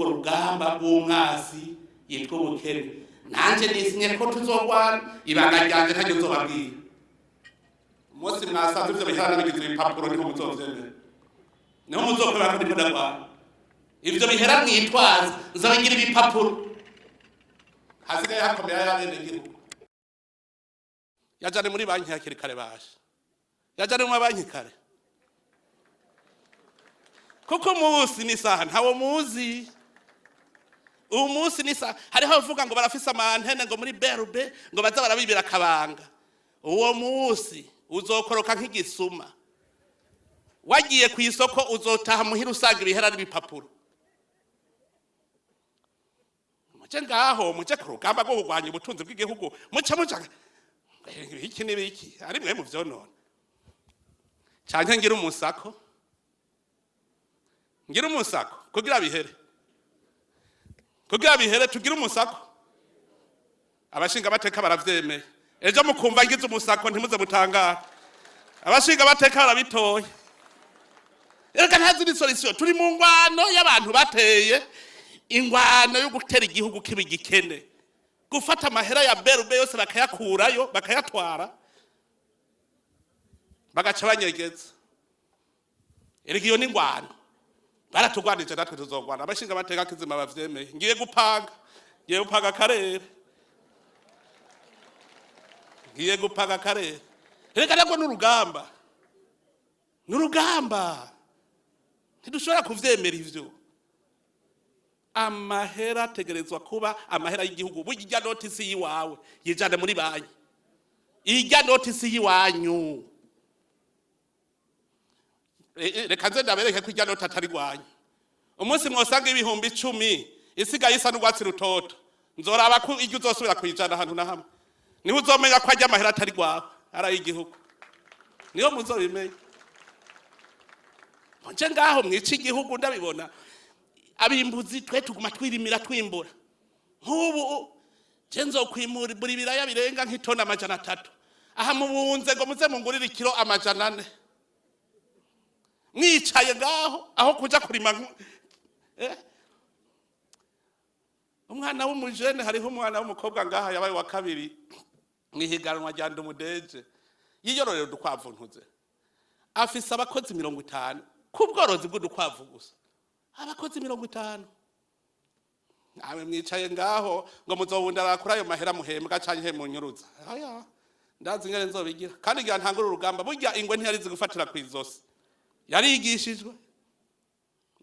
Rugamba rw'umwasi yitwa ubukene, nanje nisinye ko tuzogwana. Ibanga ryanje ntaryo nzobabwira. Umunsi mwasanze ivyo bihera nabigize ibipapuro, niho muzovyemera, niho muzokwemera ko ndiko ndagwana. Ivyo bihera mwitwaza nzobigira ibipapuro. Hasigaye hakomera y'abenegihugu. Yajane muri banki hakiri kare, basha, yajane mu mabanki kare, kuko umunsi n'isaha ntawo muzi. Umunsi n'isaha, hariho abavuga ngo barafise ama antennes ngo muri BRB, ngo baza barabibira akabanga. Uwo munsi uzokoroka nk'igisuma. Wagiye ku isoko, uzotaha muhira usanga ibihera n'ibipapuro. Muje ngaho, muje ku rugamba rwo kurwanya ubutunzi bw'igihugu. Muce muca iki n'ibiki ari mwe muvyonona, canke ngira umusako, ngira umusako kugira bihere, kugira bihere tugire umusako. Abashinga amateka baravyemeye. Ejo mukumva ngize umusako, ntimuze mutangara. Abashinga amateka barabitoye. Reka, nta zindi solution. Turi mu ngwano y'abantu bateye ingwano yo gutera igihugu kiba igikene, gufata amahera ya BRB yose bakayakurayo, bakayatwara, bagaca banyegeza. Erega iyo ni ingwano. Baratugwanije, natwe tuzogwana. Abashinga amateka kizima bavyemeye. Ngiye gupanga, ngiye gupanga akarere, ngiye gupanga akarere. Reka, nabwo n'urugamba, n'urugamba. Ntidushobora kuvyemera ivyo. Amahera ategerezwa kuba amahera y'igihugu. Burya irya noti si yiwawe, yijane muri banki. Irya noti si yiwanyu. Reka nze ndabereke ko irya noti atari rwanyu. Umunsi mwosanga 10,000 isigaye isa n'urwatsi rutoto, nzoraba ko iryo uzosubira kuyijana ahantu na hamwe. Niho uzomenya ko arya amahera atari rwawe, ari ay'igihugu. Niho muzobimenya. Nje ngaho mwica igihugu, ndabibona. Abimbuzi twe tuguma twirimira, twimbura. Nk'ubu je nzokwimura ibiraya birenga nk'itoni 300 aha mubunze, ngo muze mungurire ikiro 400, mwicaye ngaho aho kuja kurima. Umwana w'umujene, hariho umwana w'umukobwa ngaha yabaye wa kabiri mwihiganwa rya ndumudeje, yiyororera udukwavu. Ntuze, afise abakozi 50 ku bworozi bw'udukwavu gusa, abakozi 50. Nawe mwicaye ngaho ngo muzobundara kuri ayo mahera muhembwa canke munyuruza. Aya ndazi ingene nzobigira, kandi ngira ntangure urugamba. Burya ingwe ntiyarizi gufatira kw'izosi, yarigishijwe.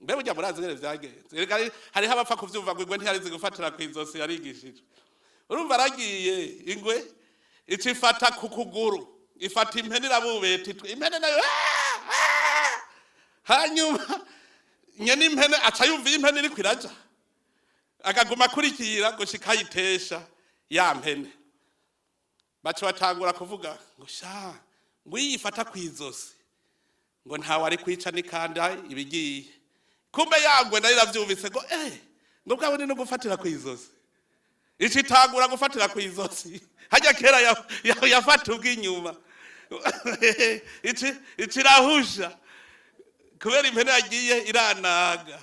Mbe burya murazi ingene vyagenze? Erega hariho abapfa kuvyumva ngo ingwe ntiyarizi gufatira kw'izosi, yarigishijwe. Urumva, aragiye, ingwe ica ifata ku kuguru, ifata impene irabubeta itwe. Impene nayo "Ah! Ah!" Hanyuma nyene impene aca yumva iyo impene iriko iraja, akaguma akurikira gushika ayitesha ya mpene. Baca batangura kuvuga ngo sha, ngo iyo ifata kw'izosi ngo ntawe ari kwica n'ikanda ibigiye. Kumbe yangwe nayo iravyumvise ngo ngo bwabone no gufatira kw'izosi, ica itangura gufatira kw'izosi. Hajya kera yafata ubw'inyuma, ici irahusha kubera impene yagiye iranaga.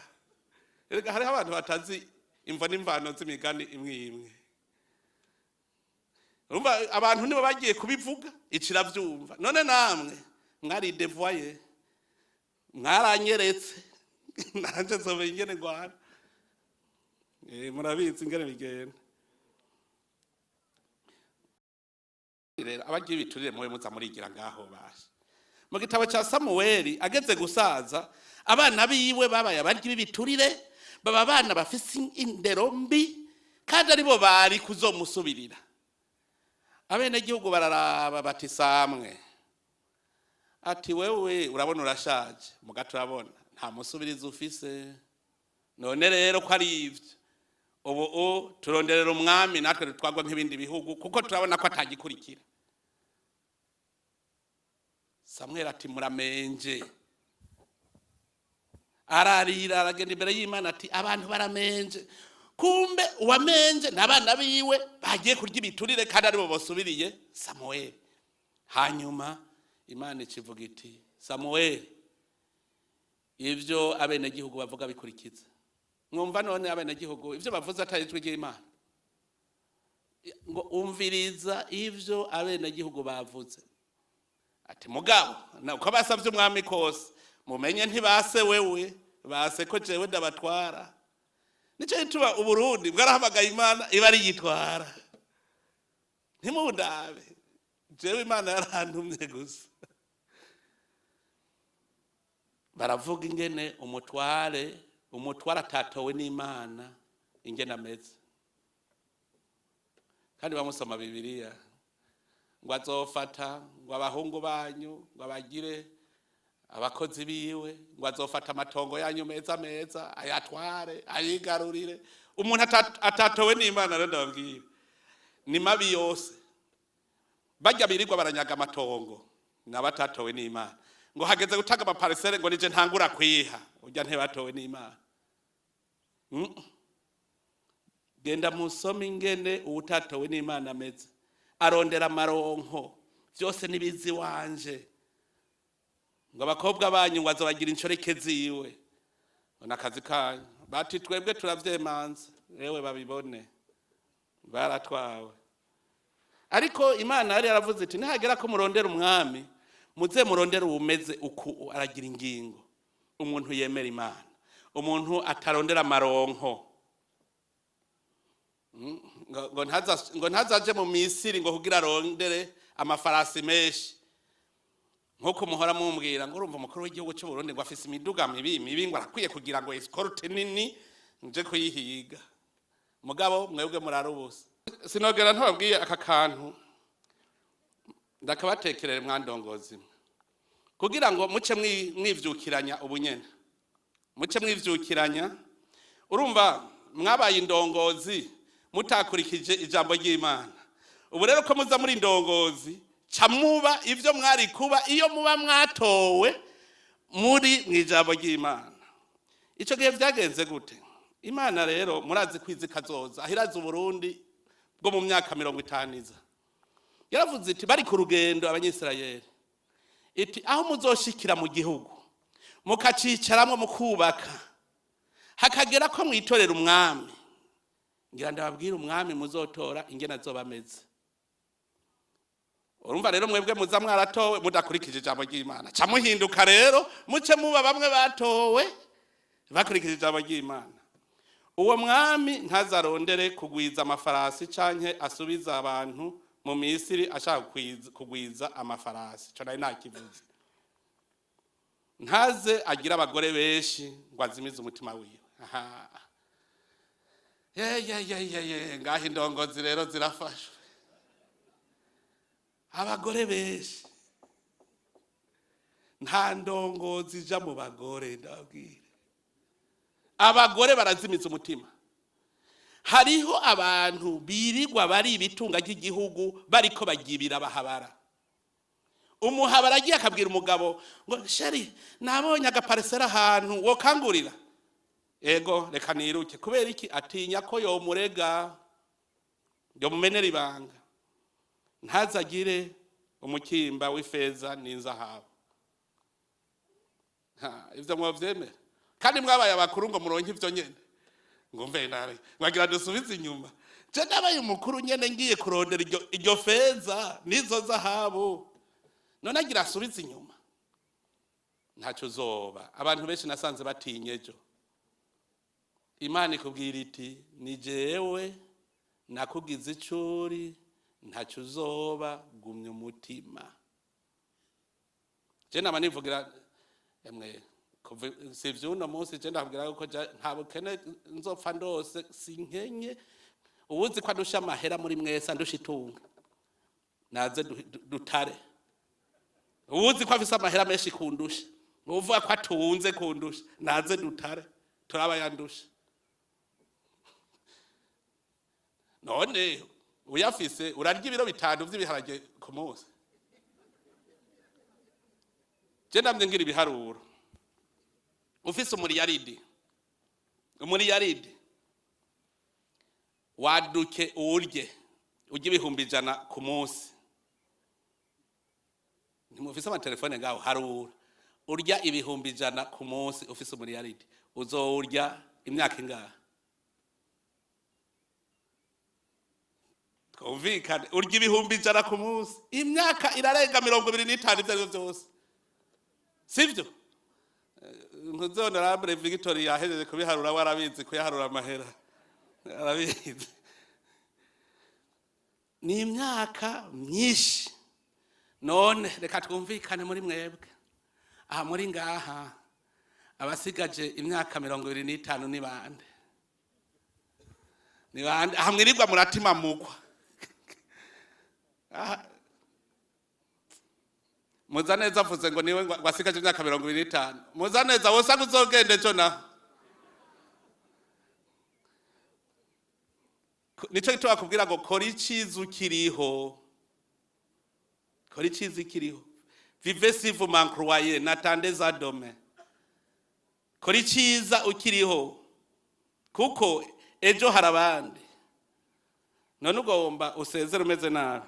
Erega hariho abantu batazi imvo n'imvano z'imigani imwe imwe. Urumva, abantu nibo bagiye kubivuga, ici iravyumva. None namwe mwaridevoye, mwaranyeretse, nanje nzomenya ingene ngwana. Murabizi ingene bigenda. Rero abagiye biturire, muwe muza murigira ngaho basha. Mu gitabo cya Samuweli, ageze gusaza, abana biwe babaye abaryi b'ibiturire, baba abana bafise indero mbi, kandi aribo bari kuzomusubirira. Abenegihugu bararaba bati: "Samwe," ati, "wewe urabona urashaje, muga turabona nta musubirizi ufise. None rero ko ari ivyo, ubu turonderera umwami, natwe dutwagwa nk'ibindi bihugu, kuko turabona ko atagikurikira." Samweli ati: "Muramenje." Ararira, aragenda imbere y'Imana ati: "Abantu baramenje." Kumbe uwamenje n'abana biwe bagiye kurya ibiturire, kandi aribo bosubiriye Samuweli. Hanyuma Imana ikivuga iti: "Samuweli, ibyo abenegihugu bavuga bikurikiza." Mwumva none abenegihugu ivyo bavuze atari ijwi ry'Imana? Ngo umviriza ivyo abenegihugu bavuze. Ati mugabo uko basavye umwami kose, mumenye ntibase wewe, base ko jewe ndabatwara. Nico gituma Uburundi bwarahamagaye Imana iba ari yitwara. Ntimundabe, jewe Imana yarantumye gusa. Baravuga ingene umutware atatowe n'Imana ingene ameze. Kandi bamusoma Bibiliya ngo azofata ngo abahungu banyu ngo abagire abakozi biwe, ngo azofata amatongo yanyu meza meza ayatware ayigarurire. Umuntu atatowe n'Imana rero ndababwira ni mabi yose. Bajya birirwa baranyaga amatongo n'abatatowe n'Imana. Ngo hageze gutanga amaparisere ngo nije ntangura kwiha, urya ntibatowe n'Imana. Genda musome ingene uwutatowe n'Imana ameze. Arondera amaronko vyose nibizi wanje. Ngo abakobwa banyu ngo azobagira inshoreke ziwe. Ngo nakazi kanyu. Bati twebwe turavyemanza, ewe babibone. Baratwawe. Ariko Imana yari yaravuze iti nihagera ko murondera umwami, muze murondere uwumeze uku aragira ingingo. Umuntu yemera Imana, umuntu atarondera amaronko. Ngo ntazaje mu Misiri ngo kugira arondere amafarasi menshi. Nkuko muhora mumbwira ngo urumva umukuru w'igihugu cy'u Burundi ngo afise imiduga mibi mibi, ngo arakwiye kugira ngo escorte nini nje kuyihiga. Mugabo mwebwe murarubusa. Sinogera ntababwiye aka kantu, ndakabatekerere mwandongozi, kugira ngo muce mwivyukiranya ubunyene. Muce mwivyukiranya. Urumva mwabaye indongozi mutakurikije ijambo ry'Imana. Ubu rero ko muza muri indongozi, ca muba ivyo mwari kuba iyo muba mwatowe muri mw'ijambo ry'Imana. Ico gihe vyagenze gute? Imana rero murazi kwizi kazoza, ahiraza Uburundi bwo mu myaka 50 iza. Yaravuze iti bari ku rugendo Abanyisirayeli, iti aho muzoshikira mu gihugu mukacicaramwo mukubaka, hakagera ko mwitorera umwami, ngira ndababwira umwami muzotora ingene azoba ameze. Urumva rero mwebwe muza mwaratowe mudakurikije ijambo ry'Imana, ca muhinduka rero muce muba bamwe batowe bakurikije ijambo ry'Imana. Uwo mwami ntazarondere kugwiza amafarasi canke asubiza abantu mu Misiri ashaka kugwiza amafarasi. Ico nari nakivuze. Ntaze agira abagore benshi ngo azimize umutima wiwe. Aha. Ye ye ye ye ye, ngaho indongozi rero zirafashwe. Abagore benshi. Nta ndongozi ija mu bagore, ndababwira. Abagore barazimiza umutima. Hariho abantu birirwa bari ibitunga ry'igihugu bariko bagibira bahabara. Umuhabara agiye akabwira umugabo ngo chéri nabonye agaparisera ahantu wokangurira. Ego reka niruke. Kubera iki? Atinya ko yomurega, yomumenera ibanga. Ntazagire umukimba w'ifeza n'inzahabu. Ivyo mwovyemera? Kandi mwabaye abakuru ngo muronke ivyo nyene. Ngo mve nabi, wagira dusubize inyuma. Je nabaye umukuru nyene ngiye kurondera iryo feza n'izo zahabu. None agira asubize inyuma. Ntaco uzoba. Abantu benshi nasanze batinye ejo. Imana ikubwira iti ni jewe nakugize icuri, ntaco uzoba, gumya umutima. Je nama nivugira emwe si vy'uno munsi, je ndakubwira ko nta bukene nzopfa ndose, sinkenye. Uwuzi ko andusha amahera muri mwese, andusha itunga, naze dutare. Uwuzi ko afise amahera menshi kundusha, uvuga ko atunze kundusha, naze dutare, turaba yandusha. None uyafise urarya ibiro 5 vy'ibiharage ku munsi. Je ndamye ngira ibiharuro. Ufise umuriyaridi waduke uwurye urye 100,000 ku munsi. Ntimufise amatelefone ngaho, harura urya 100,000 ku munsi ufise umuriyaridi, uzowurya Imyaka ingahe? Twumvikane, urya 100,000 ku munsi, imyaka irarenga 25, ibyo ari byo byose, sibyo? Honorable Victoria yahejeje kubiharura, we arabizi kuyaharura amahera, arabizi. Ni imyaka myinshi. None reka twumvikane, muri mwebwe aha muri ngaha, abasigaje imyaka 25 ni bande? Ni bande aha mwirirwa muratima mugwa aha? Muzaneza avuze ngo niwe ngo asigaje imyaka 25. Muzaneza, wosanga uzogenda ejo naho. Nico gituma bakubwira ngo kora iciza ukiriho, kora iciza ukiriho. Vivez si vous m'en croyez, n'attendez à demain. Kora iciza ukiriho, kuko ejo hari abandi. None ugomba usezere umeze nabi?